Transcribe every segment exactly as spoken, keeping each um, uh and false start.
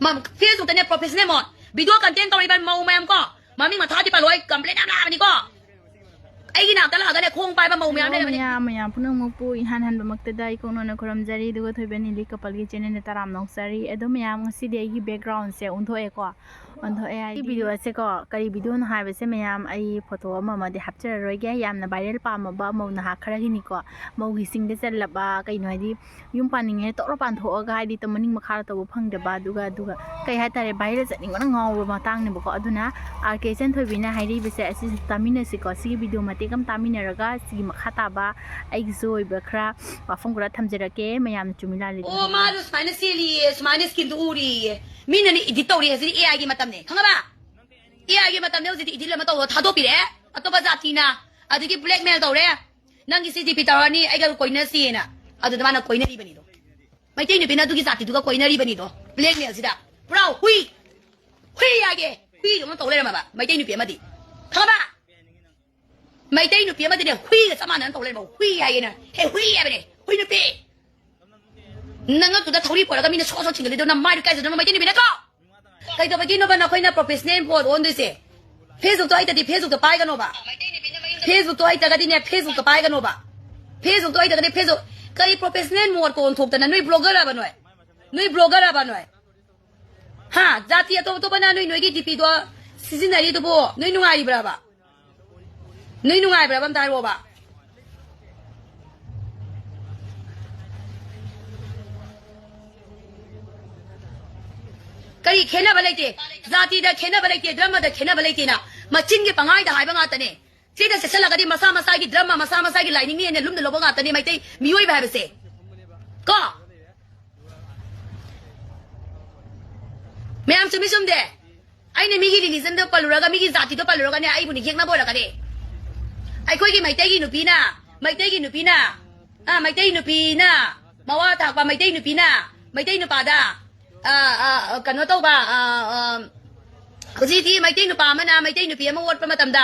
ꯃ-, Facebook ꯇꯅꯦ professional mode video content ꯇꯧꯔꯤꯕ ꯃꯧ ꯃꯌꯥꯝ ꯀꯣ, ꯃꯃꯤꯡ ꯃꯊꯥꯗꯤ ꯄꯜꯂꯣꯏ, complain ꯌꯥꯝ ꯂꯥꯛꯑꯕꯅꯤꯀꯣ꯫ ꯑꯩꯒꯤ ꯅꯥꯛꯇ ꯂꯥꯛꯑꯒꯅꯦ ꯈꯣꯡ ꯄꯥꯏꯕ ꯃꯧ ꯃꯌꯥꯝ ꯍꯜꯂꯣ ꯂꯩꯔꯕꯅꯤ꯫ ꯃꯌꯥꯝ, ꯃꯌꯥꯝ ꯄꯨꯝꯅꯃꯛꯄꯨ ꯏꯍꯥꯟ ꯍꯥꯟꯕꯃꯛꯇꯗ ꯏꯀꯣꯛꯅꯅ ꯈꯨꯔꯨꯝꯖꯔꯤ, ꯑꯗꯨꯒ ꯊꯣꯏꯕ ꯅꯤꯂꯤ ꯀꯄꯜꯒꯤ channelꯗ ꯇꯔꯥꯝꯅ ꯑꯣꯛꯆꯔꯤ꯫ ꯑꯗꯣ ꯃꯌꯥꯝ, ꯉꯁꯤꯗꯤ ꯑꯩꯒꯤ backgroundꯁꯦ ꯑꯣꯟꯊꯣꯛꯑꯦꯀꯣ, ꯑꯣꯟꯊꯣꯛꯑꯦ ꯍꯥꯏꯗꯤ videoꯁꯦꯀꯣ, ꯀꯔꯤ videoꯅꯣ ꯍꯥꯏꯕꯁꯦ ꯃꯌꯥꯝ ꯑꯩ photo ꯑꯃ ꯑꯃꯗꯤ ꯍꯥꯞꯆꯔꯔꯣꯏꯒꯦ꯫ ꯌꯥꯝꯅ viral ꯄꯥꯝꯃꯕ ꯃꯧ ꯅꯍꯥ ꯈꯔꯒꯤꯅꯤꯀꯣ, ꯃꯧꯒꯤ ꯆꯤꯡꯗ ꯆꯜꯂꯕ, ꯀꯩꯅꯣ ꯍꯥꯏꯗꯤ ꯌꯨꯝ ꯄꯥꯟꯅꯤꯡꯉꯦ ꯇꯣꯛꯂ ꯄꯥꯟꯊꯣꯛꯑꯒ ꯍꯥꯏꯗꯤ ꯇ-, ꯃꯅꯤꯡ ꯃꯈꯥ ꯇꯧꯕ ꯐꯪꯗꯕ, ꯑꯗꯨꯒ, ꯑꯗꯨꯒ ꯀꯩ ꯍꯥꯏꯇꯥꯔꯦ, viral ꯆꯠꯅꯤꯡꯕꯅ ꯉꯥꯎꯔꯕ ꯃꯇꯥꯡꯅꯦꯕꯀꯣ꯫ ꯑꯗꯨꯅ ꯑꯥꯔ ꯀꯦ ꯏꯆꯟꯊꯣꯏꯕꯤꯅ ꯍꯥꯏꯔꯤꯕꯁꯦ ꯑꯁꯤꯁꯨ ꯇꯥꯃꯤꯟꯅꯁꯤꯀꯣ꯫ ꯁꯤꯒꯤ video ꯃꯇꯦꯛ ꯑꯃ ꯇꯥꯃꯤꯟꯅꯔꯒ ꯁꯤꯒꯤ ꯃꯈꯥ ꯇꯥꯕ ꯑꯩꯒꯤꯁꯨ ꯑꯣꯏꯕ ꯈꯔ ꯋꯥꯐꯝ ꯈꯔ ꯊꯝꯖꯔꯛꯀꯦ, ꯃꯌꯥꯝꯅ ꯆꯨꯝꯃꯤ ꯂꯥꯜꯂꯤ ꯑꯣ, ꯃꯥꯗꯣ ꯁꯨꯃꯥꯏꯅ ꯆꯦꯜꯂꯤꯌꯦ, ꯁꯨꯃꯥꯏꯅ screenꯗ ꯎꯔꯤꯌꯦ꯫ ꯃꯤꯅꯅꯦ edit ꯇꯧꯔꯤ ꯍꯥꯏꯁꯤꯗꯤ, AI ꯒꯤ ꯃꯇꯝꯅꯦ, ꯈꯪꯉꯕ? AI ꯒꯤ ꯃꯇꯝꯅꯦ ꯍꯧꯖꯤꯛꯇꯤ, edit ꯑꯃ ꯇꯧꯔꯣ, ꯊꯥꯗꯣꯛꯄꯤꯔꯛꯑꯦ ꯑꯇꯣꯞꯄ ꯖꯥꯇꯤꯅ꯫ ꯑꯗꯒꯤ blackmail ꯇꯧꯔꯦ, "ꯅꯪꯒꯤ ꯁꯤ ꯗꯤ ꯄꯤ ꯇꯧꯔꯅꯤ, ꯑꯩꯒ ꯀꯣꯏꯅꯁꯤꯅ"꯫ ꯑꯗꯨꯗ ꯃꯥꯅ ꯀꯣꯏꯅꯔꯤꯕꯅꯤꯗꯣ, ꯃꯩꯇꯩ ꯅꯨꯄꯤꯅ ꯑꯗꯨꯒꯤ ꯖꯥꯇꯤꯗꯨꯒ ꯀꯣꯏꯅꯔꯤꯕꯅꯤꯗꯣ, blackmailꯁꯤꯗ꯫ ꯄꯨꯔꯥ ꯍꯨꯏ, ꯍꯨꯏ ꯍꯥꯏꯒꯦ, ꯍꯨꯏꯗꯧꯅ ꯇꯧ ꯂꯩꯔꯝꯃꯕ ꯃꯩꯇꯩ ꯅꯨꯄꯤ ꯑꯃꯗꯤ, ꯈꯪꯉꯕ? ꯃꯩꯇꯩ ꯅꯨꯄꯤ ꯑꯃꯗꯤꯅꯦ ꯍꯨꯏꯒ ꯆꯞ ꯃꯥꯟꯅꯅ ꯇꯧ ꯂꯩꯔꯝꯃꯕ, ꯍꯨꯏ ꯍꯥꯏꯒꯦꯅ꯫ "ꯍꯦ, ꯍꯨꯏ ꯍꯥꯏꯕꯅꯦ, ꯍꯨꯏ ꯅꯨꯄꯤ"꯫ ꯅꯉꯛꯇꯨꯗ ꯊꯧꯔꯤ ꯄꯨꯔꯒ ꯃꯤꯅ ꯁꯣ ꯁꯣ ꯊꯤꯡꯒꯠꯂꯤꯗꯣ, ꯅꯃꯥꯏꯗꯨ ꯀꯥꯏꯖꯗꯣ, ꯃꯩꯇꯩ ꯅꯨꯄꯤ ꯅꯠꯇ꯭ꯔꯣ? ꯀꯩꯗꯧꯕꯒꯤꯅꯣꯕ ꯅꯈꯣꯏꯅ professional mode ꯑꯣꯟꯗꯣꯏꯁꯦ? Facebookꯇꯣ ꯍꯩꯇꯗꯤ Facebookꯇ ꯄꯥꯏꯒꯅꯣꯕ꯫ Facebookꯇꯣ ꯍꯩꯇ꯭ꯔꯒꯗꯤꯅꯦ, Facebookꯇ ꯄꯥꯏꯒꯅꯣꯕ꯫ Facebookꯇꯣ ꯍꯩꯇ꯭ꯔꯒꯗꯤ Facebook, ꯀꯔꯤ professional modeꯀ ꯑꯣꯟꯊꯣꯛꯇꯅ? ꯅꯣꯏ blogger ꯍꯥꯏꯕ ꯅꯣꯏ? ꯅꯣꯏ blogger ꯍꯥꯏꯕ ꯅꯣꯏ? ꯍꯥ? ꯖꯥꯇꯤ ꯑꯇꯣꯞ ꯑꯇꯣꯞꯄꯅ ꯅꯣꯏ, ꯅꯣꯏꯒꯤ ꯗꯤ ꯄꯤꯗꯣ ꯁꯤꯖꯤꯟꯅꯔꯤꯗꯨꯕꯨ ꯅꯣꯏ ꯅꯨꯡꯉꯥꯏꯔꯤꯕ꯭ꯔꯕ? ꯅꯣꯏ ꯅꯨꯡꯉꯥꯏꯕ꯭ꯔꯕ ꯑꯝꯇ ꯍꯥꯏꯔꯛꯑꯣꯕ? ꯀꯔꯤ ꯈꯦꯠꯅꯕ ꯂꯩꯇꯦ? ꯖꯥꯇꯤꯗ ꯈꯦꯠꯅꯕ ꯂꯩꯇꯦ, ꯙꯔꯃꯗ ꯈꯦꯠꯅꯕ ꯂꯩꯇꯦꯅ ꯃꯆꯤꯟꯒꯤ ꯄꯉꯥꯏꯗ ꯍꯥꯏꯕ ꯉꯥꯛꯇꯅꯦ꯫ ꯁꯤꯗ ꯆꯦꯠꯁꯤꯜꯂꯒꯗꯤ ꯃꯁꯥ ꯃꯁꯥꯒꯤ ꯙꯔꯃ, ꯃꯁꯥ ꯃꯁꯥꯒꯤ ꯂꯥꯏꯅꯤꯡꯅ ꯍꯦꯟꯅ ꯂꯨꯝꯅ ꯂꯧꯕ ꯉꯥꯛꯇꯅꯦ ꯃꯩꯇꯩ ꯃꯤꯑꯣꯏꯕ ꯍꯥꯏꯕꯁꯦ꯫ ꯀꯣ? ꯃꯌꯥꯝ ꯆꯨꯝꯃꯤ ꯆꯨꯝꯗꯦ? ꯑꯩꯅ ꯃꯤꯒꯤ religionꯗꯣ ꯄꯜꯂꯨꯔꯒ, ꯃꯤꯒꯤ ꯖꯥꯇꯤꯗꯣ ꯄꯜꯂꯨꯔꯒꯅꯦ, ꯑꯩꯕꯨ ꯌꯦꯛꯅꯕ ꯑꯣꯏꯔꯛꯀꯅꯤ꯫ ꯑꯩꯈꯣꯏꯒꯤ ꯃꯩꯇꯩꯒꯤ ꯅꯨꯄꯤꯅ, ꯃꯩꯇꯩꯒꯤ ꯅꯨꯄꯤꯅ, ꯑ, ꯃꯩꯇꯩ ꯅꯨꯄꯤꯅ, ꯃꯋꯥ ꯊꯥꯛꯄ ꯃꯩꯇꯩ ꯅꯨꯄꯤꯅ, ꯃꯩꯇꯩ ꯅꯨꯄꯥꯗ, ꯑ, ꯑ, ꯀꯩꯅꯣ ꯇꯧꯕ, ꯑ, ꯑ, ꯍꯧꯖꯤꯛꯇꯤ ꯃꯩꯇꯩ ꯅꯨꯄꯥ ꯑꯃꯅ ꯃꯩꯇꯩ ꯅꯨꯄꯤ ꯑꯃ ꯑꯣꯠꯄ ꯃꯇꯝꯗ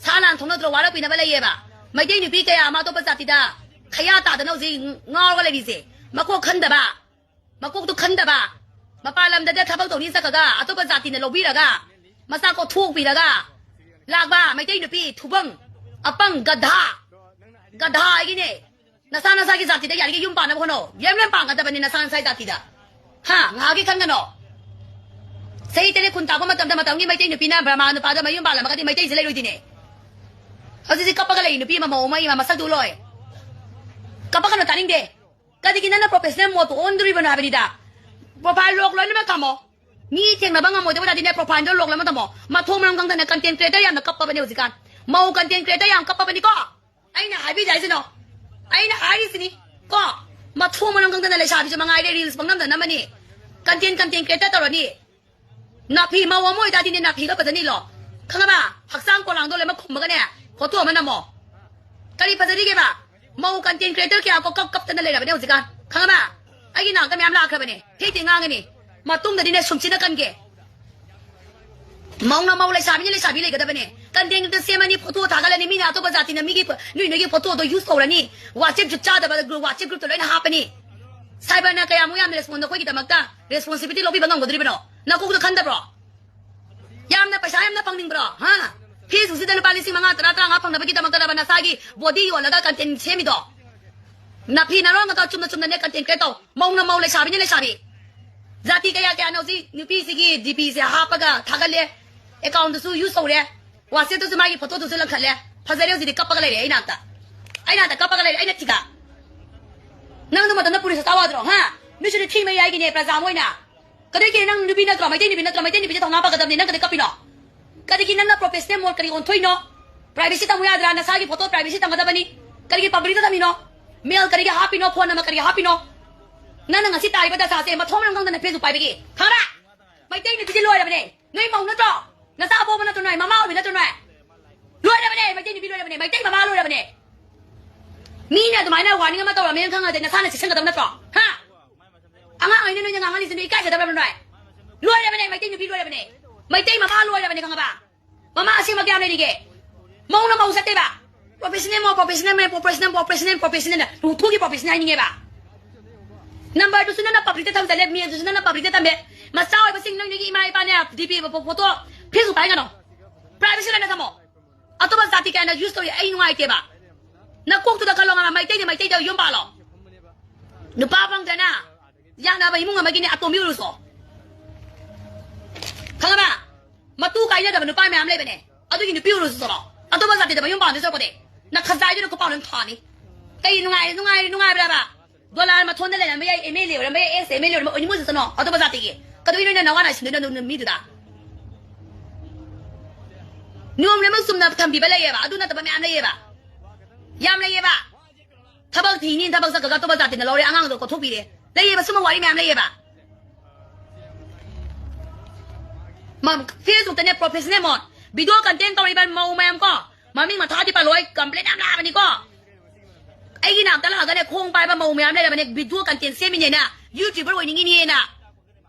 ꯁꯥ ꯂꯥꯟ ꯊꯣꯛꯅꯗ꯭ꯔꯣ, ꯋꯥꯔꯛꯄꯤꯅꯕ ꯂꯩꯌꯦꯕ꯫ ꯃꯩꯇꯩ ꯅꯨꯄꯤ ꯀꯌꯥ ꯑꯃ ꯑꯇꯣꯞꯄ ꯖꯥꯇꯤꯗ ꯈꯌꯥ ꯇꯥꯗꯅ ꯍꯧꯖꯤꯛ ꯉꯥꯎꯔꯒ ꯂꯩꯔꯤꯁꯦ꯫ ꯃꯀꯣꯛ ꯈꯟꯗꯕ, ꯃꯀꯣꯛꯇꯨ ꯈꯟꯗꯕ꯫ ꯃꯄꯥꯟ ꯂꯝꯗꯗ ꯊꯕꯛ ꯇꯧꯅꯤ ꯆꯠꯈ꯭ꯔꯒ ꯑꯇꯣꯞꯄ ꯖꯥꯇꯤꯅ ꯂꯧꯕꯤꯔꯒ ꯃꯆꯥ ꯀꯣꯛꯊꯣꯛꯄꯤꯔꯒ ꯂꯥꯛꯄ ꯃꯩꯇꯩ ꯅꯨꯄꯤ ꯊꯨꯕꯪ ꯑꯄꯪ ꯒꯙꯥ, ꯒꯙꯥ ꯍꯥꯏꯒꯤꯅꯦ꯫ ꯅꯁꯥ ꯅꯁꯥꯒꯤ ꯖꯥꯇꯤꯗ ꯌꯥꯔꯤꯒꯩ ꯌꯨꯝ ꯄꯥꯟꯅꯕ ꯍꯣꯠꯅꯧ꯫ ꯌꯨꯝ ꯌꯥꯝ ꯄꯥꯟꯒꯗꯕꯅꯤ ꯅꯁꯥ ꯅꯁꯥꯒꯤ ꯖꯥꯇꯤꯗ꯫ ꯍꯥ, ꯉꯥꯏꯍꯥꯛꯀꯤ ꯈꯟꯒꯅꯣ꯫ ꯆꯍꯤ ꯇꯔꯦꯠ ꯈꯨꯟ ꯇꯥꯛꯄ ꯃꯇꯝꯗ ꯃꯇꯝꯒꯤ ꯃꯩꯇꯩ ꯅꯨꯄꯤꯅ ꯕ꯭ꯔꯍꯃꯥ ꯅꯨꯄꯥꯗ ꯃꯌꯨꯝ ꯄꯥꯜꯂꯝꯃꯒꯗꯤ ꯃꯩꯇꯩꯁꯦ ꯂꯩꯔꯣꯏꯗꯤꯅꯦ꯫ ꯍꯧꯖꯤꯛꯁꯤ ꯀꯞꯄꯒ ꯂꯩ ꯅꯨꯄꯤ ꯑꯃ ꯃꯧ ꯑꯃ ꯏꯃꯥ ꯃꯁꯛꯇꯨ ꯂꯣꯏ꯫ ꯀꯞꯄꯒꯅꯣ ꯇꯥꯅꯤꯡꯗꯦ꯫ ꯀꯔꯤꯒꯤ ꯅꯪꯅ professional mode ꯑꯣꯟꯗꯣꯔꯤꯕꯅꯣ ꯍꯥꯏꯕꯅꯤꯗ꯫ Profile lock ꯂꯣꯏꯅꯃꯛ ꯊꯝꯃꯣ꯫ ꯃꯤ ꯊꯦꯡꯅꯕ ꯉꯝꯃꯣꯏꯗꯕ ꯇꯥꯔꯗꯤꯅꯦ profile ꯗꯣ lock ꯂꯣꯏꯅꯃꯛ ꯊꯝꯃꯣ꯫ ꯃꯊꯣꯡ ꯃꯔꯝ ꯈꯪꯗꯅ content creator ꯌꯥꯝꯅ ꯀꯞꯄꯕꯅꯦ ꯍꯧꯖꯤꯛꯀꯥꯟ꯫ ꯃꯧ content creator ꯌꯥꯝ ꯀꯞꯄꯕꯅꯤꯀꯣ꯫ ꯑꯩꯅ ꯍꯥꯏꯕꯤꯗꯦ ꯍꯥꯏꯁꯤꯅꯣ꯫ ꯑꯩꯅ ꯍꯥꯏꯔꯤꯁꯤꯅꯤ ꯀꯣ꯫ ꯃꯊꯣꯡ ꯃꯔꯝ ꯈꯪꯗꯅ ꯂꯩꯁꯥꯕꯤꯁꯨ ꯃꯉꯥꯏꯔꯦ reels ꯄꯪꯅꯝꯗ ꯅꯝꯃꯅꯤ꯫ Content content creator ꯇꯧꯔꯅꯤ꯫ ꯅꯥꯐꯤ ꯃꯧ ꯑꯃ ꯑꯣꯏꯇꯥꯗꯤꯅꯦ ꯅꯥꯐꯤꯒ ꯐꯖꯅ ꯏꯜꯂꯣ꯫ ꯈꯪꯉꯕ? ꯍꯛꯆꯥꯡ ꯄꯣꯂꯥꯡꯗꯣ ꯂꯣꯏꯅꯃꯛ ꯈꯨꯝꯃꯒꯅꯦ photo ꯑꯃ ꯅꯝꯃꯣ꯫ ꯀꯔꯤ ꯐꯖꯔꯤꯒꯦꯕ? ꯃꯧ content creator ꯀꯌꯥ ꯀꯣ ꯀꯞ ꯀꯞꯇꯅ ꯂꯩꯔꯕꯅꯦ ꯍꯧꯖꯤꯛꯀꯥꯟ꯫ ꯈꯪꯉꯕ? ꯑꯩꯒꯤ ꯅꯥꯛꯇ ꯃꯌꯥꯝ ꯂꯥꯛꯈ꯭ꯔꯕꯅꯦ꯫ ꯊꯤ ꯊꯤ ꯉꯥꯡꯒꯅꯤ꯫ ꯃꯇꯨꯡꯗꯗꯤꯅꯦ ꯁꯨꯝꯁꯤꯅ ꯀꯟꯒꯦ꯫ ꯃꯧꯅ ꯃꯧ, ꯂꯩꯁꯥꯕꯤꯅ ꯂꯩꯁꯥꯕꯤ ꯂꯩꯒꯗꯕꯅꯦ꯫ Content ꯗ ꯁꯦꯝꯃꯅꯤ, photo ꯊꯥꯒꯠꯂꯅꯤ, ꯃꯤꯅ ꯑꯇꯣꯞꯄ ꯖꯥꯇꯤꯅ ꯃꯤꯒꯤ ꯄ-, ꯅꯣꯏ ꯅꯣꯏꯒꯤ photo ꯗꯣ use ꯇꯧꯔꯅꯤ꯫ WhatsApp ꯖꯨꯠ ꯆꯥꯗꯕ group, WhatsApp group ꯇ ꯂꯣꯏꯅ ꯍꯥꯞꯄꯅꯤ꯫ Cyber ꯅ ꯀꯌꯥꯃꯨꯛ ꯌꯥꯝꯅ respond ꯑꯩꯈꯣꯏꯒꯤꯗꯃꯛꯇ responsibility ꯂꯧꯕꯤꯕ ꯉꯝꯒꯗꯧꯔꯤꯕꯅꯣ? ꯅꯀꯣꯛꯇ ꯈꯟꯗꯕ꯭ꯔꯣ? ꯌꯥꯝꯅ ꯄꯩꯁꯥ ꯌꯥꯝꯅ ꯐꯪꯅꯤꯡꯕ꯭ꯔꯣ? ꯍꯥ? Facebook ꯁꯤꯗ ꯂꯨꯄꯥ ꯂꯤꯁꯤꯡ ꯃꯉꯥ, ꯇꯔꯥ, ꯇꯔꯥꯃꯉꯥ ꯐꯪꯅꯕꯒꯤꯗꯃꯛꯇꯔꯕ ꯅꯁꯥꯒꯤ body ꯌꯣꯜꯂꯒ content ꯁꯦꯝꯃꯤꯗꯣ? ꯅꯥꯐꯤ ꯅꯔꯣꯟ ꯈꯛꯇ ꯆꯨꯝꯅ ꯆꯨꯝꯅꯅꯦ content create ꯇꯧ꯫ ꯃꯧꯅ ꯃꯧ, ꯂꯩꯁꯥꯕꯤꯅ ꯂꯩꯁꯥꯕꯤ꯫ ꯖꯥꯇꯤ ꯀꯌꯥ ꯀꯌꯥꯅꯣ ꯍꯧꯖꯤꯛ ꯅꯨꯄꯤꯁꯤꯒꯤ D P ꯁꯦ ꯍꯥꯞꯄꯒ ꯊꯥꯒꯠꯂꯦ꯫ Account ꯗꯨꯁꯨ use ꯇꯧꯔꯦ꯫ WhatsApp ꯇꯁꯨ ꯃꯥꯒꯤ photo ꯗꯨꯁꯨ ꯂꯪꯈꯠꯂꯦ꯫ ꯐꯖꯔꯦ ꯍꯧꯖꯤꯛꯇꯤ ꯀꯞꯄꯒ ꯂꯩꯔꯦ ꯑꯩ ꯅꯥꯛꯇ꯫ ꯑꯩ ꯅꯥꯛꯇ ꯀꯞꯄꯒ ꯂꯩꯔꯦ ꯑꯩꯅ ꯊꯤꯒ꯫ ꯅꯪꯗꯣ ꯃꯇꯝꯗ ꯄꯨꯂꯤꯁꯇ ꯇꯥꯎ ꯌꯥꯗ꯭ꯔꯣ? ꯍꯥ? ꯅꯣꯏꯁꯨ ꯊꯤ ꯃꯌꯥꯏꯒꯤꯅꯦ ꯄ꯭ꯔꯖꯥ ꯑꯃ ꯑꯣꯏꯅ꯫ ꯀꯗꯩꯒꯤ ꯅꯪ ꯅꯨꯄꯤ ꯅꯠꯇ꯭ꯔꯣ? ꯃꯩꯇꯩ ꯅꯨꯄꯤ ꯅꯠꯇ꯭ꯔꯣ? ꯃꯩꯇꯩ ꯅꯨꯄꯤꯁꯦ ꯊꯧꯅꯥ ꯐꯒꯗꯕꯅꯤ꯫ ꯅꯪ ꯀꯗꯩ ꯀꯞꯄꯤꯅꯣ? ꯀꯔꯤꯒꯤ ꯅꯪꯅ professional mode ꯀꯔꯤ ꯑꯣꯟꯊꯣꯛꯏꯅꯣ? Privacy ꯊꯝꯃꯨ ꯌꯥꯗ꯭ꯔꯥ? ꯅꯁꯥꯒꯤ photo privacy ꯊꯝꯒꯗꯕꯅꯤ꯫ ꯀꯔꯤꯒꯤ public ꯇ ꯊꯝꯃꯤꯅꯣ? Mail ꯀꯔꯤꯒꯤ ꯍꯥꯞꯄꯤꯅꯣ? Phone number ꯀꯔꯤꯒꯤ ꯍꯥꯞꯄꯤꯅꯣ? ꯅꯪꯅ ꯉꯁꯤ ꯇꯥꯔꯤꯕ ꯗꯁꯥꯁꯦ ꯃꯊꯣꯡ ꯃꯔꯝ ꯈꯪꯗꯅ Facebook ꯄꯥꯏꯕꯒꯤ꯫ ꯈꯪꯉꯕ? ꯃꯩꯇꯩ ꯅꯨꯄꯤꯁꯦ ꯂꯣꯏꯔꯕꯅꯦ꯫ ꯅꯣꯏ ꯃꯧ ꯅꯠꯇ꯭ꯔꯣ? ꯅꯆꯥ ꯑꯄꯣꯛꯄ ꯅꯠꯇ꯭ꯔꯣ ꯅꯣꯏ? ꯃꯃꯥ ꯑꯣꯏꯕ ꯅꯠꯇ꯭ꯔꯣ ꯅꯣꯏ? ꯂꯣꯏꯔꯕꯅꯦ, ꯃꯩꯇꯩ ꯅꯨꯄꯤ ꯂꯣꯏꯔꯕꯅꯦ, ꯃꯩꯇꯩ ꯃꯃꯥ ꯂꯣꯏꯔꯕꯅꯦ꯫ ꯃꯤꯅ ꯑꯗꯨꯃꯥꯏꯅ warning ꯑꯃ ꯇꯧꯔꯝꯃꯦꯅ ꯈꯪꯉꯗꯤ ꯅꯁꯥꯅ ꯆꯦꯛꯁꯤꯟꯒꯗꯕ ꯅꯠꯇ꯭ꯔꯣ? ꯍꯥ? ꯑꯉꯥꯡ ꯑꯣꯏꯅ ꯅꯣꯏꯅ ꯉꯥꯡꯍꯜꯂꯤꯁꯦ ꯅꯣꯏ ꯏꯀꯥꯏꯖꯗꯕ꯭ꯔꯕ ꯅꯣꯏ? ꯂꯣꯏꯔꯕꯅꯦ, ꯃꯩꯇꯩ ꯅꯨꯄꯤ ꯂꯣꯏꯔꯕꯅꯦ꯫ ꯃꯩꯇꯩ ꯃꯃꯥ ꯂꯣꯏꯔꯕꯅꯦ, ꯈꯪꯉꯕ? ꯃꯃꯥ ꯑꯁꯦꯡꯕ ꯀꯌꯥꯝ ꯂꯩꯔꯤꯒꯦ? ꯃꯧꯅ ꯃꯧ ꯆꯠꯇꯦꯕ꯫ Professional ꯃꯧ, professional ꯃꯧ, professional, professional, professional꯫ ꯂꯨꯊꯨꯒꯤ professional ꯍꯥꯏꯅꯤꯡꯉꯦꯕ꯫ Number ꯗꯨꯁꯨ ꯅꯪꯅ public ꯇ ꯊꯝꯖꯜꯂꯦ, mail ꯗꯨꯁꯨ ꯅꯪꯅ public ꯇ ꯊꯝꯃꯦ꯫ ꯃꯆꯥ ꯑꯣꯏꯕꯁꯤꯡ, ꯅꯣꯏ ꯅꯣꯏꯒꯤ ꯏꯃꯥ ꯏꯄꯥꯅꯦ, D P ꯄꯣꯠꯇꯣ Facebook ꯄꯥꯏꯒꯅꯣ, privacy ꯂꯩꯅ ꯊꯝꯃꯣ꯫ ꯑꯇꯣꯞꯄ ꯖꯥꯇꯤ ꯀꯌꯥꯅ use ꯇꯧꯏ, ꯑꯩ ꯅꯨꯡꯉꯥꯏꯇꯦꯕ꯫ ꯅꯀꯣꯛꯇꯨꯗ ꯈꯜꯂꯣ, ꯉꯥ ꯃꯩꯇꯩꯗꯤ ꯃꯩꯇꯩꯗ ꯌꯨꯝ ꯄꯥꯜꯂꯣ꯫ ꯅꯨꯄꯥ ꯐꯪꯗ꯭ꯔꯦꯅ, ꯌꯥꯅꯕ ꯏꯃꯨꯡ ꯑꯃꯒꯤꯅꯦ ꯑꯇꯣꯝꯕꯤ ꯑꯣꯏꯔꯨꯁꯣ꯫ ꯈꯪꯉꯕ? ꯃꯇꯨ ꯀꯥꯏꯅꯗꯕ ꯅꯨꯄꯥ ꯃꯌꯥꯝ ꯂꯩꯕꯅꯦ꯫ ꯑꯗꯨꯒꯤ ꯅꯨꯄꯤ ꯑꯣꯏꯔꯨꯁꯣ꯫ ꯑꯇꯣꯞꯄ ꯖꯥꯇꯤꯗ ꯃꯌꯨꯝ ꯄꯥꯟꯗꯣꯏ ꯁꯔꯨꯛꯄꯨꯗꯤ꯫ ꯅꯈꯖꯥꯏꯗꯨꯅ ꯈꯨꯄꯥꯛꯅ ꯑꯗꯨꯝ ꯊꯥꯅꯤ꯫ ꯀꯩ ꯅꯨꯡꯉꯥꯏ-, ꯅꯨꯡꯉꯥꯏ-, ꯅꯨꯡꯉꯥꯏꯕ꯭ꯔꯕ? ꯗꯣꯂꯥꯔ ꯃꯊꯣꯟꯗ ꯂꯩꯔꯝꯕ ꯌꯥꯏ, M L A ꯑꯣꯏꯔꯝꯕ ꯌꯥꯏ, ex M L A ꯑꯣꯏꯔꯝꯕ, ꯑꯣꯏꯅꯤꯡꯕ ꯆꯠꯁꯅꯣ꯫ ꯑꯇꯣꯞꯄ ꯖꯥꯇꯤꯒꯤ꯫ ꯀꯩꯗꯧꯕꯩ ꯅꯣꯏꯅ ꯅꯋꯥ ꯅꯥꯏ ꯁꯤꯟꯗꯣꯏꯅꯣ ꯑꯗꯨ ꯃꯤꯗꯨꯗ? ꯅꯤꯌꯣꯝ ꯂꯣꯏꯅꯃꯛ ꯆꯨꯝꯅ ꯊꯝꯕꯤꯕ ꯂꯩꯌꯦꯕ꯫ ꯑꯗꯨ ꯅꯠꯇꯕ ꯃꯌꯥꯝ ꯂꯩꯌꯦꯕ꯫ ꯌꯥꯝ ꯂꯩꯌꯦꯕ꯫ ꯊꯕꯛ ꯊꯤꯅꯤ, ꯊꯕꯛ ꯆꯠꯈ꯭ꯔꯒ ꯑꯇꯣꯞꯄ ꯖꯥꯇꯤꯅ ꯂꯧꯔꯦ, ꯑꯉꯥꯡꯗꯣ ꯀꯣꯠꯊꯣꯛꯄꯤꯔꯦ꯫ ꯂꯩꯌꯦꯕ, ꯁꯨꯝꯕ ꯋꯥꯔꯤ ꯃꯌꯥꯝ ꯂꯩꯌꯦꯕ꯫ ꯃ-, Facebook ꯇꯅꯦ professional mode, video content ꯇꯧꯔꯤꯕ ꯃꯧ ꯃꯌꯥꯝ ꯀꯣ, ꯃꯃꯤꯡ ꯃꯊꯥꯗꯤ ꯄꯜꯂꯣꯏ, complain ꯌꯥꯝ ꯂꯥꯛꯑꯕꯅꯤꯀꯣ꯫ ꯑꯩꯒꯤ ꯅꯥꯛꯇ ꯂꯥꯛꯑꯒꯅꯦ ꯈꯣꯡ ꯄꯥꯏꯕ ꯃꯧ ꯃꯌꯥꯝ ꯂꯩꯔꯕꯅꯦ, video content ꯁꯦꯝꯃꯤꯅꯦꯅ, YouTuber ꯑꯣꯏꯅꯤꯡꯉꯤꯅꯦꯅ꯫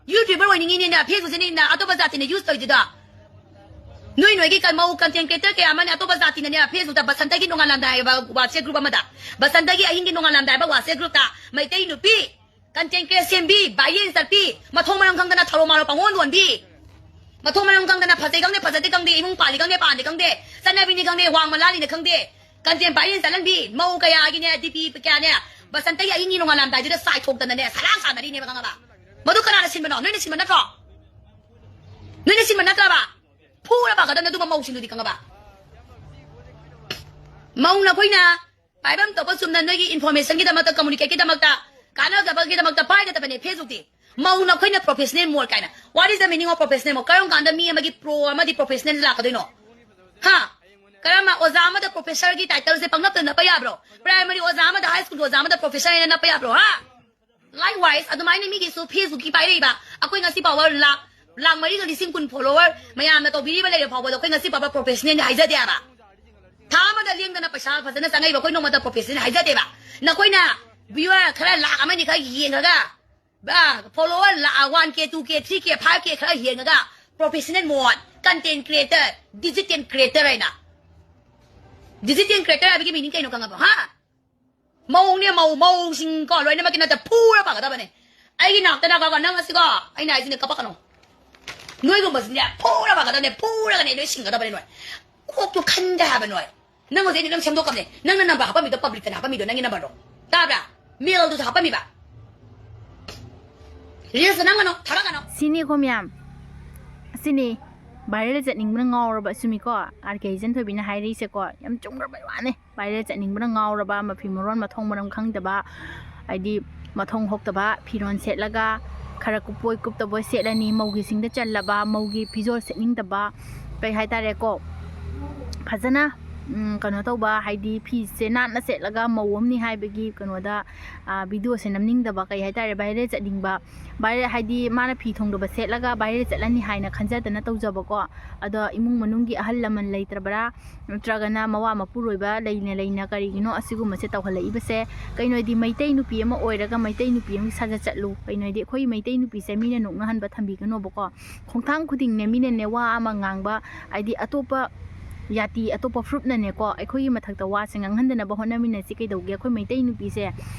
YouTuber ꯑꯣꯏꯅꯤꯡꯉꯤꯅꯦꯅ, Facebook ꯁꯦꯝꯃꯤꯅꯦꯅ, ꯑꯇꯣꯞꯄ ꯖꯥꯇꯤꯅ use ꯇꯧꯔꯤꯗꯨꯗ꯫ ꯅꯣꯏ ꯅꯣꯏꯒꯤ ꯀ-, ꯃꯧ content creator ꯀꯌꯥ ꯑꯃꯅꯦ ꯑꯇꯣꯞꯄ ꯖꯥꯇꯤꯅꯅꯦ, Facebook ꯇ ꯕꯁꯟꯇꯒꯤ ꯅꯣꯡꯉꯥꯜꯂꯝꯗꯥꯏ ꯍꯥꯏꯕ WhatsApp group ꯑꯃꯗ, ꯕꯁꯟꯇꯒꯤ ꯑꯍꯤꯡꯒꯤ ꯅꯣꯡꯉꯥꯜꯂꯝꯗꯥꯏ ꯍꯥꯏꯕ WhatsApp group ꯇ ꯃꯩꯇꯩ ꯅꯨꯄꯤ content create ꯁꯦꯝꯕꯤ, viral ꯆꯠꯄꯤ, ꯃꯊꯣꯡ ꯃꯔꯝ ꯈꯪꯗꯅ ꯊꯔꯣ ꯃꯥꯔꯣ ꯄꯪꯑꯣꯟ ꯑꯣꯟꯕꯤ, ꯃꯊꯣꯡ ꯃꯔꯝ ꯈꯪꯗꯅ ꯐꯖꯩ ꯈꯪꯗꯦ, ꯐꯖꯗꯦ ꯈꯪꯗꯦ, ꯏꯃꯨꯡ ꯄꯥꯜꯂꯤ ꯈꯪꯗꯦ, ꯄꯥꯟꯗꯦ ꯈꯪꯗꯦ, ꯆꯠꯅꯕꯤꯅꯤ ꯈꯪꯗꯦ, ꯋꯥꯡꯃ ꯂꯥꯜꯂꯤꯅ ꯈꯪꯗꯦ, content viral ꯆꯠꯍꯟꯕꯤ, ꯃꯧ ꯀꯌꯥꯒꯤꯅꯦ, D P ꯀꯌꯥꯅꯦ, ꯕꯁꯟꯇꯒꯤ ꯑꯍꯤꯡꯒꯤ ꯅꯣꯡꯉꯥꯜꯂꯝꯗꯥꯏꯗꯨꯗ ꯆꯥꯏꯊꯣꯛꯇꯅꯅꯦ, ꯁꯂꯥꯛ ꯁꯥꯟꯅꯔꯤꯅꯦꯕ, ꯈꯪꯉꯕ? ꯃꯗꯨ ꯀꯅꯥꯅ ꯁꯤꯟꯕꯅꯣ? ꯅꯣꯏꯅ ꯁꯤꯟꯕ ꯅꯠꯇ꯭ꯔꯣ? ꯅꯣꯏꯅ ꯁꯤꯟꯕ ꯅꯠꯇ꯭ꯔꯕ? ꯐꯨꯔ ꯐꯒꯗꯕꯅꯦ ꯑꯗꯨꯒꯨꯝꯕ ꯃꯧꯁꯤꯡꯗꯨꯗꯤ, ꯈꯪꯉꯕ? ꯃꯧ ꯅꯈꯣꯏꯅ ꯄꯥꯏꯐꯝ ꯊꯣꯛꯄ ꯆꯨꯝꯅ ꯅꯣꯏꯒꯤ information ꯒꯤꯗꯃꯛꯇ, communicate ꯀꯤꯗꯃꯛꯇ, ꯀꯥꯟꯅꯖꯕꯒꯤꯗꯃꯛꯇ ꯄꯥꯏꯒꯗꯕꯅꯦ Facebook ꯇꯤ꯫ ꯃꯧ ꯅꯈꯣꯏꯅ professional mode ꯀꯥꯏꯅ꯫ What is the meaning of professional mode? ꯀꯔꯝ ꯀꯥꯟꯗ ꯃꯤ ꯑꯃꯒꯤ pro ꯑꯃꯗꯤ professional ꯂꯥꯛꯀꯗꯣꯏꯅꯣ? ꯍꯥ? ꯀꯔꯝꯕ ꯑꯣꯖꯥ ꯑꯃꯗ professor ꯒꯤ title ꯁꯦ ꯄꯪꯅꯞꯇ ꯅꯞꯄ ꯌꯥꯕ꯭ꯔꯣ? Primary ꯑꯣꯖꯥ ꯑꯃꯗ, high school ꯒꯤ ꯑꯣꯖꯥ ꯑꯃꯗ professor ꯍꯥꯏꯅ ꯅꯞꯄ ꯌꯥꯕ꯭ꯔꯣ? ꯍꯥ? Likewise, ꯑꯗꯨꯃꯥꯏꯅ ꯃꯤꯒꯤꯁꯨ Facebook ꯀꯤ ꯄꯥꯏꯔꯛꯏꯕ, ꯑꯩꯈꯣꯏ ꯉꯁꯤ ꯐꯥꯎꯕ ꯂꯥꯛ, ꯂꯥꯛ ꯃꯔꯤꯒ ꯂꯤꯁꯤꯡ ꯀꯨꯟ follower ꯃꯌꯥꯝꯅ ꯇꯧꯕꯤꯔꯤꯕ ꯂꯩꯔ ꯐꯥꯎꯕꯗ ꯑꯩꯈꯣꯏ ꯉꯁꯤ ꯐꯥꯎꯕ professional ꯅꯤ ꯍꯥꯏꯖꯗꯦ ꯍꯥꯏꯕ꯫ ꯊꯥ ꯑꯃꯗ ꯂꯦꯡꯗꯅ ꯄꯩꯁꯥ ꯐꯖꯅ ꯆꯪꯉꯛꯏꯕ ꯑꯩꯈꯣꯏ ꯅꯣꯡꯃꯇ professional ꯍꯥꯏꯖꯗꯦꯕ꯫ ꯅꯈꯣꯏꯅ viewer ꯈꯔ ꯂꯥꯛ ꯑꯃꯅꯤ ꯈꯔ ꯌꯦꯡꯉꯒ, ꯑ, follower ꯂꯥꯛ one K, two K, three K, five K ꯈꯔ ꯌꯦꯡꯉꯒ professional ꯃꯣꯟ, content creator, digital creator ꯍꯥꯏꯅ꯫ Digital creator ꯍꯥꯏꯕꯒꯤ meaning ꯀꯩꯅꯣ ꯈꯪꯉꯕꯣ? ꯍꯥ? ꯃꯧꯅꯦ, ꯃꯧ, ꯃꯧꯁꯤꯡ ꯀꯣ, ꯂꯣꯏꯅꯃꯛꯀꯤ ꯅꯠꯇꯦ, ꯐꯨꯔ ꯐꯒꯗꯕꯅꯦ꯫ ꯑꯩꯒꯤ ꯅꯥꯛꯇ ꯅꯥꯛꯑꯒ ꯅꯪ ꯑꯁꯤꯀꯣ, ꯑꯩꯅ ꯍꯥꯏꯁꯤꯅꯦ, ꯀꯞꯄꯛꯀꯅꯣ꯫ ꯅꯣꯏꯒꯨꯝꯕꯁꯤꯅꯦ ꯐꯨꯔ ꯐꯒꯗꯕꯅꯦ, ꯐꯨꯔꯒꯅꯦ ꯅꯣꯏ ꯁꯤꯡꯒꯗꯕꯅꯦ ꯅꯣꯏ꯫ ꯀꯣꯛꯇꯨ ꯈꯟꯗꯦ ꯍꯥꯏꯕ ꯅꯣꯏ꯫ ꯅꯪ ꯍꯧꯖꯤꯛ ꯑꯩꯅ ꯅꯪ ꯁꯦꯝꯗꯣꯛꯀꯕꯅꯦ꯫ ꯅꯪꯅ ꯅꯝꯕꯔ ꯍꯥꯞꯄꯝꯃꯤꯗꯣ ꯄꯕ꯭ꯂꯤꯛꯇꯅ ꯍꯥꯞꯄꯝꯃꯤꯗꯣ, ꯅꯪꯒꯤ ꯅꯝꯕꯔꯗꯣ꯫ ꯇꯥꯕ꯭ꯔꯥ? ꯃꯦꯜꯗꯨꯁꯨ ꯍꯥꯞꯄꯝꯃꯤꯕ꯫ ꯔꯤꯜꯁꯇ ꯅꯝꯒꯅꯣ, ꯊꯥꯒꯠꯀꯅꯣ꯫ ꯁꯤꯅꯤꯀꯣ ꯃꯌꯥꯝ, ꯑꯁꯤꯅꯤ ꯚꯥꯏꯔꯦꯜ ꯆꯠꯅꯤꯡꯕꯅ ꯉꯥꯎꯔꯕ꯫ ꯆꯨꯝꯃꯤꯀꯣ, ꯑꯥꯔ ꯀꯦ ꯏꯆꯟꯊꯣꯏꯕꯤꯅ ꯍꯥꯏꯔꯛꯏꯁꯦꯀꯣ, ꯌꯥꯝ ꯆꯨꯝꯈ꯭ꯔꯕꯩ ꯋꯥꯅꯦ꯫ ꯚꯥꯏꯔꯦꯜ ꯆꯠꯅꯤꯡꯕꯅ ꯉꯥꯎꯔꯕ, ꯃꯐꯤ ꯃꯔꯣꯟ ꯃꯊꯣꯡ ꯃꯔꯝ ꯈꯪꯗꯕ, ꯍꯥꯏꯗꯤ ꯃꯊꯣꯡ ꯍꯣꯛꯇꯕ ꯐꯤꯔꯣꯜ ꯁꯦꯠꯂꯒ, ꯈꯔ ꯀꯨꯞꯄꯣꯏ ꯀꯨꯞꯇꯕꯣꯏ ꯁꯦꯠꯂꯅꯤ, ꯃꯧꯒꯤ ꯁꯤꯡꯗ ꯆꯜꯂꯕ, ꯃꯧꯒꯤ ꯐꯤꯖꯣꯜ ꯁꯦꯠꯅꯤꯡꯗꯕ, ꯀꯩ ꯍꯥꯏꯇꯥꯔꯦꯀꯣ, ꯐꯖꯅ, ꯎꯝ, ꯀꯩꯅꯣ ꯇꯧꯕ, ꯍꯥꯏꯗꯤ ꯐꯤꯁꯦ ꯅꯥꯟꯅ ꯁꯦꯠꯂꯒ ꯃꯧ ꯑꯃꯅꯤ ꯍꯥꯏꯕꯒꯤ ꯀꯩꯅꯣꯗ, ꯑ, ꯚꯤꯗꯤꯑꯣꯁꯦ ꯅꯝꯅꯤꯡꯗꯕ, ꯀꯩ ꯍꯥꯏꯇꯥꯔꯦ, ꯚꯥꯏꯔꯦꯜ ꯆꯠꯅꯤꯡꯕ, ꯚꯥꯏꯔꯦꯜ ꯍꯥꯏꯗꯤ ꯃꯥꯅ ꯐꯤ ꯊꯣꯡꯗꯕ ꯁꯦꯠꯂꯒ ꯚꯥꯏꯔꯦꯜ ꯆꯠꯂꯅꯤ ꯍꯥꯏꯅ ꯈꯟꯖꯗꯅ ꯇꯧꯖꯕꯀꯣ꯫ ꯑꯗꯣ ꯏꯃꯨꯡ ꯃꯅꯨꯡꯒꯤ ꯑꯍꯜ ꯂꯃꯟ ꯂꯩꯇ꯭ꯔꯕ꯭ꯔꯥ, ꯅꯠꯇ꯭ꯔꯒꯅ ꯃꯋꯥ ꯃꯄꯨꯔꯣꯏꯕ ꯂꯩꯅ ꯂꯩꯅ ꯀꯔꯤꯒꯤꯅꯣ ꯑꯁꯤꯒꯨꯝꯕꯁꯦ ꯇꯧꯍꯜꯂꯛꯏꯕꯁꯦ? ꯀꯩꯅꯣ ꯍꯥꯏꯗꯤ ꯃꯩꯇꯩ ꯅꯨꯄꯤ ꯑꯃ ꯑꯣꯏꯔꯒ ꯃꯩꯇꯩ ꯅꯨꯄꯤ ꯑꯃꯒꯤ ꯁꯥꯖꯠ ꯆꯠꯂꯨ꯫ ꯀꯩꯅꯣ ꯍꯥꯏꯗꯤ ꯑꯩꯈꯣꯏ ꯃꯩꯇꯩ ꯅꯨꯄꯤꯁꯦ ꯃꯤꯅ ꯅꯣꯛꯅꯍꯟꯕ ꯊꯝꯕꯤꯒꯅꯣꯕꯀꯣ꯫ ꯈꯣꯡꯊꯥꯡ ꯈꯨꯗꯤꯡꯅꯦ ꯃꯤꯅꯅꯦ ꯋꯥ ꯑꯃ ꯉꯥꯡꯕ, ꯍꯥꯏꯗꯤ ꯑꯇꯣꯞꯄ ꯖꯥꯇꯤ, ꯑꯇꯣꯞꯄ ꯐꯨꯔꯨꯞꯅꯅꯦꯀꯣ, ꯑꯩꯈꯣꯏꯒꯤ ꯃꯊꯛꯇ ꯋꯥꯁꯦ ꯉꯥꯡꯍꯟꯗꯅꯕ ꯍꯣꯠꯅꯃꯤꯟꯅꯁꯤ꯫ ꯀꯩꯗꯧꯒꯦ? ꯑꯩꯈꯣꯏ ꯃꯩꯇꯩ ꯅꯨꯄꯤꯁꯦ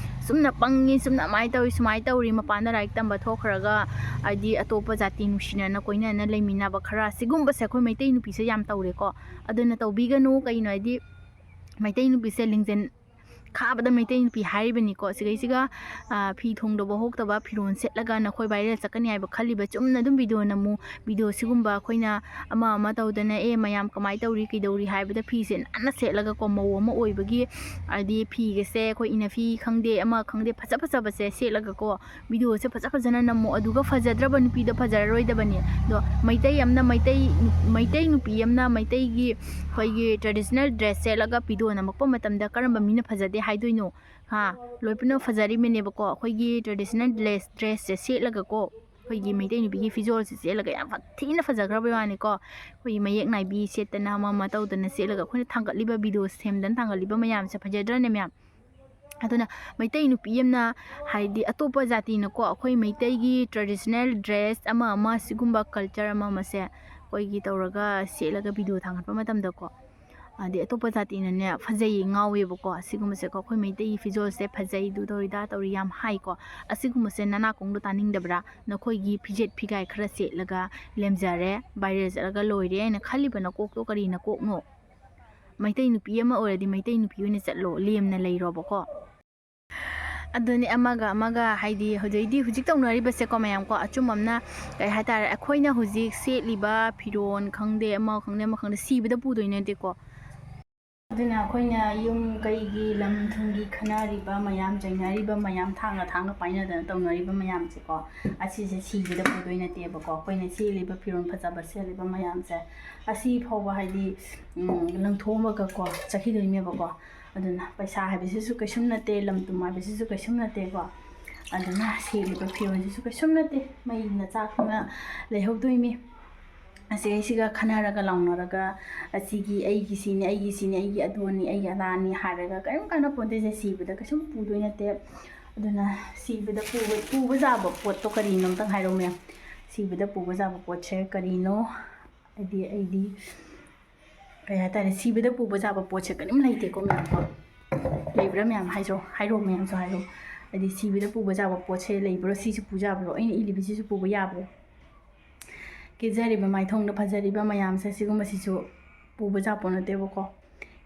ꯁꯨꯝꯅ ꯄꯪꯉꯤ, ꯁꯨꯝꯅ ꯑꯃꯥꯏ ꯇꯧꯔꯤ, ꯁꯨꯃꯥꯏ ꯇꯧꯔꯤ, ꯃꯄꯥꯟꯗ ꯂꯥꯏꯔꯤꯛ ꯇꯝꯕ ꯊꯣꯛꯈ꯭ꯔꯒ, ꯍꯥꯏꯗꯤ ꯑꯇꯣꯞꯄ ꯖꯥꯇꯤ ꯅꯨꯡꯁꯤꯅꯅ ꯀꯣꯏꯅꯅ ꯂꯩꯃꯤꯟꯅꯕ ꯈꯔ, ꯁꯤꯒꯨꯝꯕꯁꯦ ꯑꯩꯈꯣꯏ ꯃꯩꯇꯩ ꯅꯨꯄꯤꯁꯦ ꯌꯥꯝ ꯇꯧꯔꯦꯀꯣ꯫ ꯑꯗꯨꯅ ꯇꯧꯕꯤꯒꯅꯨ꯫ ꯀꯩꯅꯣ ꯍꯥꯏꯗꯤ ꯃꯩꯇꯩ ꯅꯨꯄꯤꯁꯦ ꯂꯤꯡꯖꯦꯜ ꯈꯥꯕꯗ ꯃꯩꯇꯩ ꯅꯨꯄꯤ ꯍꯥꯏꯔꯤꯕꯅꯤꯀꯣ꯫ ꯁꯤꯒꯩꯁꯤꯒ, ꯑ, ꯐꯤ ꯊꯣꯡꯗꯕ ꯍꯣꯛꯇꯕ ꯐꯤꯔꯣꯜ ꯁꯦꯠꯂꯒ ꯅꯈꯣꯏ ꯚꯥꯏꯔꯦꯜ ꯆꯠꯀꯅꯤ ꯍꯥꯏꯕ ꯈꯜꯂꯤꯕ, ꯆꯨꯝꯅ ꯑꯗꯨꯝ ꯚꯤꯗꯤꯑꯣ ꯅꯝꯃꯨ꯫ ꯚꯤꯗꯤꯑꯣ ꯁꯤꯒꯨꯝꯕ ꯑꯩꯈꯣꯏꯅ ꯑꯃ ꯑꯃ ꯇꯧꯗꯅ, "ꯑꯦ, ꯃꯌꯥꯝ ꯀꯃꯥꯏꯅ ꯇꯧꯔꯤ, ꯀꯩꯗꯧꯔꯤ?" ꯍꯥꯏꯕꯗ ꯐꯤꯁꯦ ꯅꯥꯟꯅ ꯁꯦꯠꯂꯒꯀꯣ, ꯃꯧ ꯑꯃ ꯑꯣꯏꯕꯒꯤ, ꯍꯥꯏꯗꯤ ꯐꯤꯒꯁꯦ ꯑꯩꯈꯣꯏ ꯏꯅꯐꯤ ꯈꯪꯗꯦ, ꯑꯃ ꯈꯪꯗꯦ, ꯐꯖ ꯐꯖꯕꯁꯦ ꯁꯦꯠꯂꯒꯀꯣ, ꯚꯤꯗꯤꯑꯣꯁꯦ ꯐꯖ ꯐꯖꯅ ꯅꯝꯃꯣ꯫ ꯑꯗꯨꯒ ꯐꯖꯗ꯭ꯔꯕ ꯅꯨꯄꯤꯗꯣ ꯐꯖꯔꯔꯣꯏꯗꯕꯅꯤ꯫ ꯑꯗꯣ ꯃꯩꯇꯩ ꯑꯃꯅ ꯃꯩꯇꯩ, ꯃꯩꯇꯩ ꯅꯨꯄꯤ ꯑꯃꯅ ꯃꯩꯇꯩꯒꯤ ꯑꯩꯈꯣꯏꯒꯤ traditional dress ꯁꯦꯠꯂꯒ ꯚꯤꯗꯤꯑꯣ ꯅꯝꯃꯛꯄ ꯃꯇꯝꯗ ꯀꯔꯝꯕ ꯃꯤꯅ ꯐꯖꯗꯦ ꯍꯥꯏꯗꯣꯏꯅꯣ? ꯍꯥ? ꯂꯣꯏ ꯄꯨꯝꯅꯃꯛ ꯐꯖꯔꯤꯕꯅꯦꯕꯀꯣ꯫ ꯑꯩꯈꯣꯏꯒꯤ traditional dress, dress ꯁꯦ ꯁꯦꯠꯂꯒꯀꯣ, ꯑꯩꯈꯣꯏꯒꯤ ꯃꯩꯇꯩ ꯅꯨꯄꯤꯒꯤ ꯐꯤꯖꯣꯜꯁꯦ ꯁꯦꯠꯂꯒ ꯌꯥꯝ ꯊꯤꯅ ꯐꯖꯈ꯭ꯔꯕꯩ ꯋꯥꯅꯤꯀꯣ꯫ ꯑꯩꯈꯣꯏꯒꯤ ꯃꯌꯦꯛ ꯅꯥꯏꯕꯤ ꯁꯦꯠꯇꯅ ꯑꯃ ꯑꯃ ꯇꯧꯗꯅ ꯁꯦꯠꯂꯒ ꯑꯩꯈꯣꯏꯅ ꯊꯥꯡꯒꯠꯂꯤꯕ, ꯚꯤꯗꯤꯑꯣ ꯁꯦꯝꯗꯅ ꯊꯥꯡꯒꯠꯂꯤꯕ ꯃꯌꯥꯝꯁꯦ ꯐꯖꯗ꯭ꯔꯅꯦ ꯃꯌꯥꯝ? ꯑꯗꯨꯅ ꯃꯩꯇꯩ ꯅꯨꯄꯤ ꯑꯃꯅ, ꯍꯥꯏꯗꯤ ꯑꯇꯣꯞꯄ ꯖꯥꯇꯤꯅꯀꯣ ꯑꯩꯈꯣꯏ ꯃꯩꯇꯩꯒꯤ traditional dress ꯑꯃ ꯑꯃ ꯁꯤꯒꯨꯝꯕ culture ꯑꯃ ꯑꯃꯁꯦ ꯑꯩꯈꯣꯏꯒꯤ ꯇꯧꯔꯒ ꯁꯦꯠꯂꯒ ꯚꯤꯗꯤꯑꯣ ꯊꯥꯡꯒꯠꯄ ꯃꯇꯝꯗꯀꯣ, ꯑꯗꯩ ꯑꯇꯣꯞꯄ ꯖꯥꯇꯤꯅꯅꯦ ꯐꯖꯩ ꯉꯥꯎꯋꯦꯕꯀꯣ꯫ ꯑꯁꯤꯒꯨꯝꯕꯁꯦꯀꯣ ꯑꯩꯈꯣꯏ ꯃꯩꯇꯩꯒꯤ ꯐꯤꯖꯣꯜꯁꯦ ꯐꯖꯩ, ꯑꯗꯨ ꯇꯧꯔꯤ, ꯗꯥ ꯇꯧꯔꯤ ꯌꯥꯝ ꯍꯥꯏꯀꯣ꯫ ꯑꯁꯤꯒꯨꯝꯕꯁꯦ ꯅꯅꯥꯀꯣꯡꯗꯣ ꯇꯥꯅꯤꯡꯗꯕ꯭ꯔꯥ? ꯅꯈꯣꯏꯒꯤ ꯐꯤꯖꯦꯠ ꯐꯤꯒꯥꯏ ꯈꯔ ꯁꯦꯠꯂꯒ ꯂꯦꯝꯖꯔꯦ, viral ꯆꯠꯂꯒ ꯂꯣꯏꯔꯦ ꯍꯥꯏꯅ ꯈꯜꯂꯤꯕ ꯅꯀꯣꯛꯇꯣ ꯀꯔꯤ ꯅꯀꯣꯛꯅꯣ? ꯃꯩꯇꯩ ꯅꯨꯄꯤ ꯑꯃ ꯑꯣꯏꯔꯗꯤ ꯃꯩꯇꯩ ꯅꯨꯄꯤ ꯑꯣꯏꯅ ꯆꯠꯂꯣ, ꯂꯦꯝꯅ ꯂꯩꯔꯣꯕꯀꯣ꯫ ꯑꯗꯨꯅꯤ, ꯑꯃꯒ ꯑꯃꯒ ꯍꯥꯏꯗꯤ ꯍꯧꯖꯤꯛꯇꯤ, ꯍꯧꯖꯤꯛ ꯇꯧꯅꯔꯤꯕꯁꯦꯀꯣ ꯃꯌꯥꯝ ꯀꯣ, ꯑꯆꯨꯝꯕ ꯑꯃꯅ ꯀꯩ ꯍꯥꯏꯇꯥꯔꯦ, ꯑꯩꯈꯣꯏꯅ ꯍꯧꯖꯤꯛ ꯁꯦꯠꯂꯤꯕ ꯐꯤꯔꯣꯟ ꯈꯪꯗꯦ, ꯑꯃ ꯈꯪꯗꯦ, ꯑꯃ ꯈꯪꯗꯦ, ꯁꯤꯕꯗ ꯄꯨꯗꯣꯏ ꯅꯠꯇꯦꯀꯣ꯫ ꯑꯗꯨꯅ ꯑꯩꯈꯣꯏꯅ ꯌꯨꯝ ꯀꯩꯒꯤ, ꯂꯝ ꯊꯨꯝꯒꯤ ꯈꯟꯅꯔꯤꯕ ꯃꯌꯥꯝ, ꯆꯩꯅꯔꯤꯕ ꯃꯌꯥꯝ, ꯊꯥꯡꯅ ꯊꯥꯡꯅ ꯄꯥꯏꯅꯗꯅ ꯇꯧꯅꯔꯤꯕ ꯃꯌꯥꯝꯁꯦꯀꯣ, ꯑꯁꯤꯁꯦ ꯁꯤꯕꯗ ꯄꯨꯗꯣꯏ ꯅꯠꯇꯦꯕꯀꯣ꯫ ꯑꯩꯈꯣꯏꯅ ꯁꯦꯠꯂꯤꯕ ꯐꯤꯔꯣꯟ ꯐꯖꯕ ꯁꯦꯠꯂꯤꯕ ꯃꯌꯥꯝꯁꯦ, ꯑꯁꯤ ꯐꯥꯎꯕ ꯍꯥꯏꯗꯤ, ꯎꯝ, ꯂꯪꯊꯣꯛꯑꯝꯃꯒꯀꯣ ꯆꯠꯈꯤꯗꯣꯏꯅꯦꯕꯀꯣ꯫ ꯑꯗꯨꯅ ꯄꯩꯁꯥ ꯍꯥꯏꯕꯁꯤꯁꯨ ꯀꯩꯁꯨꯝ ꯅꯠꯇꯦ, ꯂꯝ ꯇꯨꯝ ꯍꯥꯏꯕꯁꯤꯁꯨ ꯀꯩꯁꯨꯝ ꯅꯠꯇꯦꯀꯣ꯫ ꯑꯗꯨꯅ ꯁꯦꯠꯂꯤꯕ ꯐꯤꯔꯣꯜꯁꯤꯁꯨ ꯀꯩꯁꯨꯝ ꯅꯠꯇꯦ, ꯃꯩꯅ ꯆꯥꯛꯇꯨꯅ ꯂꯩꯍꯧꯗꯣꯏꯅꯤ꯫ ꯑꯁꯤꯒꯩꯁꯤꯒ ꯈꯟꯅꯔꯒ ꯂꯥꯎꯅꯔꯒ, "ꯑꯁꯤꯒꯤ ꯑꯩꯒꯤ ꯁꯤꯅꯤ, ꯑꯩꯒꯤ ꯁꯤꯅꯤ, ꯑꯩꯒꯤ ꯑꯗꯨꯅꯤ, ꯑꯩꯒꯤ ꯑꯗꯥꯅꯤ" ꯍꯥꯏꯔꯒ ꯀꯔꯤꯝ ꯀꯥꯟꯅꯄꯣꯟꯇꯦꯁꯦ꯫ ꯁꯤꯕꯗ ꯀꯩꯁꯨꯝ ꯄꯨꯗꯣꯏ ꯅꯠꯇꯦ꯫ ꯑꯗꯨꯅ ꯁꯤꯕꯗ ꯄꯨꯕ, ꯄꯨꯕ ꯌꯥꯕ ꯄꯣꯠꯇꯣ ꯀꯔꯤꯅꯣ ꯑꯝꯇꯪ ꯍꯥꯏꯔꯛꯎ ꯃꯌꯥꯝ꯫ ꯁꯤꯕꯗ ꯄꯨꯕ ꯌꯥꯕ ꯄꯣꯠꯁꯦ ꯀꯔꯤꯅꯣ? ꯍꯥꯏꯗꯤ ꯑꯩꯗꯤ ꯀꯩ ꯍꯥꯏꯇꯥꯔꯦ, ꯁꯤꯕꯗ ꯄꯨꯕ ꯌꯥꯕ ꯄꯣꯠꯁꯦ ꯀꯔꯤꯝ ꯂꯩꯇꯦꯀꯣ ꯃꯌꯥꯝꯀꯣ꯫ ꯂꯩꯕ꯭ꯔꯥ ꯃꯌꯥꯝ ꯍꯥꯏꯖꯧ, ꯍꯥꯏꯔꯣ, ꯃꯌꯥꯝꯁꯨ ꯍꯥꯏꯔꯣ꯫ ꯍꯥꯏꯗꯤ ꯁꯤꯕꯗ ꯄꯨꯕ ꯌꯥꯕ ꯄꯣꯠꯁꯦ ꯂꯩꯕ꯭ꯔꯣ? ꯁꯤꯁꯨ ꯄꯨ ꯌꯥꯕ꯭ꯔꯣ? ꯑꯩꯅ ꯏꯜꯂꯤꯕꯁꯤꯁꯨ ꯄꯨꯕ ꯌꯥꯕ꯭ꯔꯣ? ꯀꯦꯖꯔꯤꯕ ꯃꯥꯏꯊꯣꯡꯗ ꯐꯖꯔꯤꯕ ꯃꯌꯥꯝꯁꯦ, ꯁꯤꯒꯨꯝꯕꯁꯤꯁꯨ ꯄꯨꯕ ꯌꯥꯄꯣꯠ ꯅꯠꯇꯦꯕꯀꯣ꯫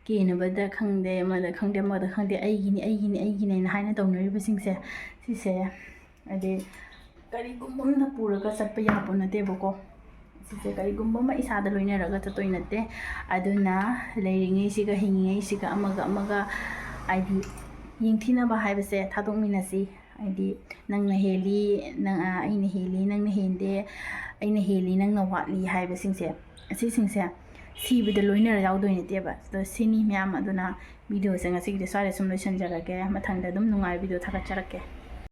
ꯀꯦꯅꯕꯗ ꯈꯪꯗꯦ, ꯑꯃꯗ ꯈꯪꯗꯦ, ꯑꯃꯗ ꯈꯪꯗꯦ, "ꯑꯩꯒꯤꯅꯤ, ꯑꯩꯒꯤꯅꯤ, ꯑꯩꯒꯤꯅꯤ" ꯍꯥꯏꯅ ꯇꯧꯅꯔꯤꯕꯁꯤꯡꯁꯦ, ꯁꯤꯁꯦ ꯍꯥꯏꯗꯤ ꯀꯔꯤꯒꯨꯝꯕ ꯑꯃꯅ ꯄꯨꯔꯒ ꯆꯠꯄ ꯌꯥꯄꯣꯠ ꯅꯠꯇꯦꯕꯀꯣ꯫ ꯁꯤꯁꯦ ꯀꯔꯤꯒꯨꯝꯕ ꯑꯃ ꯏꯁꯥꯗ ꯂꯣꯏꯅꯔꯒ ꯆꯠꯇꯣꯏ ꯅꯠꯇꯦ꯫ ꯑꯗꯨꯅ ꯂꯩꯔꯤꯉꯩꯁꯤꯒ, ꯍꯤꯡꯉꯤꯉꯩꯁꯤꯒ ꯑꯃꯒ ꯑꯃꯒ ꯍꯥꯏꯗꯤ ꯌꯦꯡꯊꯤꯅꯕ ꯍꯥꯏꯕꯁꯦ ꯊꯥꯗꯣꯛꯃꯤꯟꯅꯁꯤ꯫ ꯍꯥꯏꯗꯤ ꯅꯪꯅ ꯍꯦꯜꯂꯤ, ꯅꯪ, ꯑ, ꯑꯩꯅ ꯍꯦꯜꯂꯤ, ꯅꯪꯅ ꯍꯦꯟꯗꯦ, ꯑꯩꯅ ꯍꯦꯜꯂꯤ, ꯅꯪꯅ ꯋꯥꯠꯂꯤ ꯍꯥꯏꯕꯁꯤꯡꯁꯦ, ꯑꯁꯤꯁꯤꯡꯁꯦ ꯁꯤꯕꯗ ꯂꯣꯏꯅꯔ ꯌꯥꯎꯗꯣꯏ ꯅꯠꯇꯦꯕ꯫ ꯑꯗꯣ ꯁꯤꯅꯤ ꯃꯌꯥꯝ꯫ ꯑꯗꯨꯅ videoꯁꯦ ꯉꯁꯤꯒꯤꯗꯤ ꯁ꯭ꯋꯥꯏꯗ ꯁꯨꯝ ꯂꯣꯏꯁꯤꯟꯖꯔꯒꯦ꯫ ꯃꯊꯪꯗ ꯑꯗꯨꯝ ꯅꯨꯡꯉꯥꯏꯕ video ꯊꯥꯒꯠꯆꯔꯛꯀꯦ꯫